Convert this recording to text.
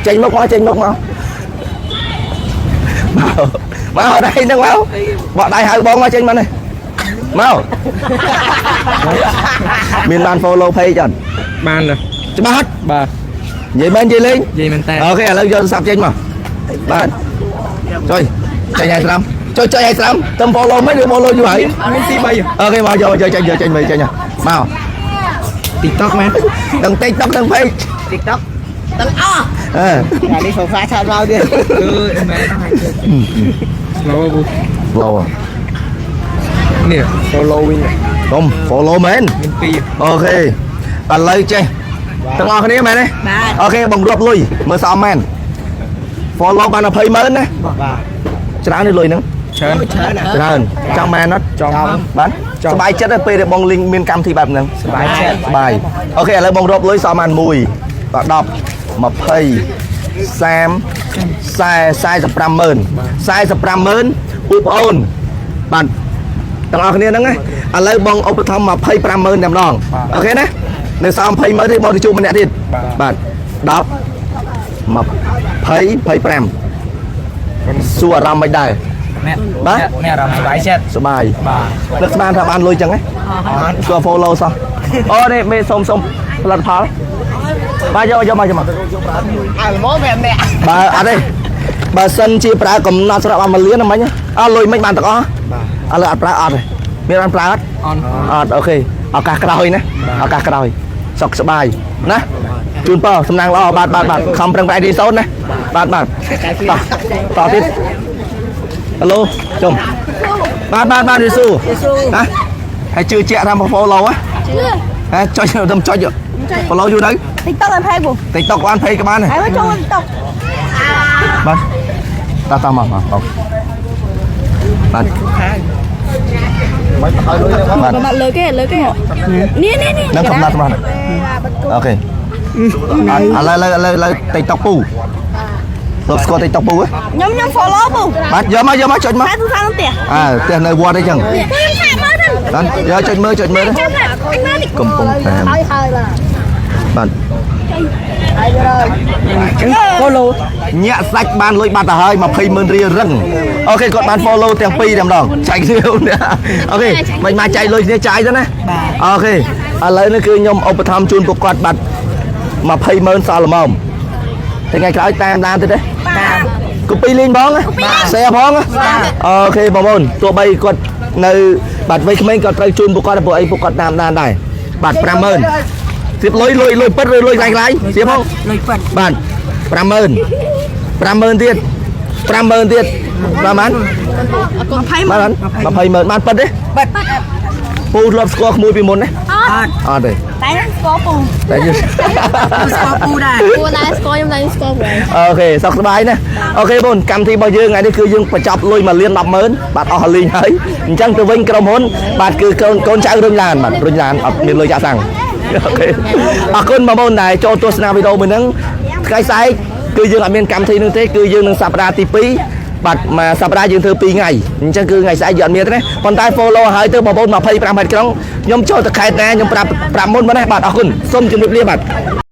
ចេញមុខមកចេញមុខមកមកមកដៃហ្នឹងមកបកដៃហៅបងមកចេញមកនេះមកមានបាន follow page អត់ បានទេ ច្បាស់អត់ បាទ និយាយមែននិយាយលេង និយាយមែនតើ OK ឥឡូវយកទូរស័ព្ទចេញមកបាទចុយចេញឲ្យត្រាំចុយចុយឲ្យត្រាំតំ follow មិនឬ follow យូរហើយ មានទី3 OK មកយកយកចេញយកចេញមកចេញមក TikTok មែន ទាំង TikTok ទាំង page TikTok ទាំងអស់ អឺ អានេះ profile ឆាតមកទៀត គឺមែន slow ពូ follow នេះ follow វិញ កុំ follow មែន មានពីរ OK ឥឡូវចេះទាំងអស់គ្នាមែនទេ បាទ OK បងរាប់លុយមើលសមមែន follow បាន20ម៉ឺនណា បាទ ច្រើនទេលុយហ្នឹង ច្រើន ច្រើនណាស់ ច្រើនចង់មែនអត់ ចង់ បាទសប្បាយចិត្តទេពេលដែលបងលីងមានកម្មវិធីបែបហ្នឹង សប្បាយចិត្ត សប្បាយ OK ឥឡូវបងរាប់លុយសមបាន1បាទ10 20 30 40 45ម៉ឺន45ម៉ឺនពូប្អូនបាទទាំងអស់គ្នាហ្នឹងណាឥឡូវបងឧបត្ថម្ភ25ម៉ឺនតែម្ដង OK ណានៅសល់20ម៉ឺនទេបងទៅជួបម្នាក់ទៀតបាទ10 20 25សួរអារម្មណ៍មិនដែរ អ្នក បាទ អ្នកអារម្មណ៍សប្បាយចិត្ត សប្បាយ បាទ នឹកស្មានថាបានលុយចឹងហ៎ស្គាល់ follow សោះអូនេះមេសុំសុំផលិតផលបាទយកយកមកយកមក អើល្មម5នាក់ បើអត់ទេបើសិនជាប្រើកំណត់សម្រាប់បាន1លានហ្នឹងមិញអស់លុយមិញបានទាំងអស់បាទឥឡូវអត់ប្រើអត់ទេមានបានប្រើអត់ អន អត់ OK ឱកាសក្រោយណាឱកាសក្រោយសុខសប្បាយណាជូនពរសំណាងល្អបាទបាទបាទខំប្រឹងប្រែងទីសូនណាបាទបាទតោះតទៀតហៅឡូជុំបាទបាទបាទយេស៊ូណាហើយជឿជាក់ថាមក follow ហ៎ ជឿ ហ៎ចុចទៅចុច follow យូរទៅ TikTok អត់ page ពូ TikTok បាន page ក៏បានដែរ ហើយមកចូល TikTok បាទតោះតោះមកមកអូបាទបាទ មកលើគេលើគេនេះនេះនេះ នឹងកំណត់សម្រាប់ OK ឥឡូវឥឡូវឥឡូវឥឡូវ TikTok ពូលោកស្គាល់ TikTok ពូហ៎ ខ្ញុំខ្ញុំ follow ពូ បាទយកមកយកមកចុចមក តែទូរស័ព្ទក្នុងផ្ទះ អើផ្ទះនៅវត្តអីចឹង ខ្ញុំឆាកមើលទៅ បាទយកចុចមើលចុចមើលទៅ ចាំអញមើលតិច កំពុងតាម ហើយហើយបាទ បាទ follow ញាក់សាច់បានលុយបាត់ទៅហើយ20ម៉ឺនរៀលរឹង OK គាត់បាន follow ទាំងពីរតែម្ដងចែកគ្នា OK មិនមកចែកលុយគ្នាចាយទៅណា OK ឥឡូវនេះគឺខ្ញុំឧបត្ថម្ភជូនពួកគាត់បាត់20ម៉ឺនសល់ល្មមថ្ងៃក្រោយតាមដានទៀតទេ បាទ កូពីលេងបង share ផង OK បងប្អូនទោះបីគាត់នៅបាត់វ័យក្មេងគាត់ត្រូវជូនពួកគាត់ព្រោះអីពួកគាត់តាមដានដែរបាទ50000សៀបលុយលុយលុយពិតឬលុយខ្លាញ់ខ្លាញ់សៀបផង លុយប៉ិត បាទ50000 50000ទៀត50000ទៀតប្រហែល 20 បាន200,000បានប៉ិតទេ ប៉ិត ពូធ្លាប់ស្គាល់ក្មួយពីមុនទេ អត់ អត់ទេ តែខ្ញុំស្គាល់ពូ តែយល់ ស្គាល់ពូដែរ ពូដែរស្គាល់ខ្ញុំដែរស្គាល់ពូ OK សុខសប្បាយណា OK បងកម្មវិធីរបស់យើងថ្ងៃនេះគឺយើងបញ្ចប់លុយ1លាន100000បាទអស់លីងហើយអញ្ចឹងទៅវិញក្រុមហ៊ុនបាទគឺកូនកូនចៅរុញឡានបាទរុញឡានអត់មានលុយចាក់សាំង OK អរគុណបងប្អូនដែលចូលទស្សនាវីដេអូមួយហ្នឹងថ្ងៃស្អែកគឺយើងអត់មានកម្មវិធីនឹងទេគឺយើងនឹងសប្តាហ៍ទី2បាទមួយសប្តាហ៍យើងធ្វើ2ថ្ងៃអញ្ចឹងគឺថ្ងៃស្អែកយើងអត់មានទេណាប៉ុន្តែ follow ហើយទៅបងប្អូន25ខេត្តក្រុងខ្ញុំចូលទៅខេត្តណាខ្ញុំប្រាប់ប្រាប់មុនមកណាបាទអរគុណសូមជម្រាបលាបាទ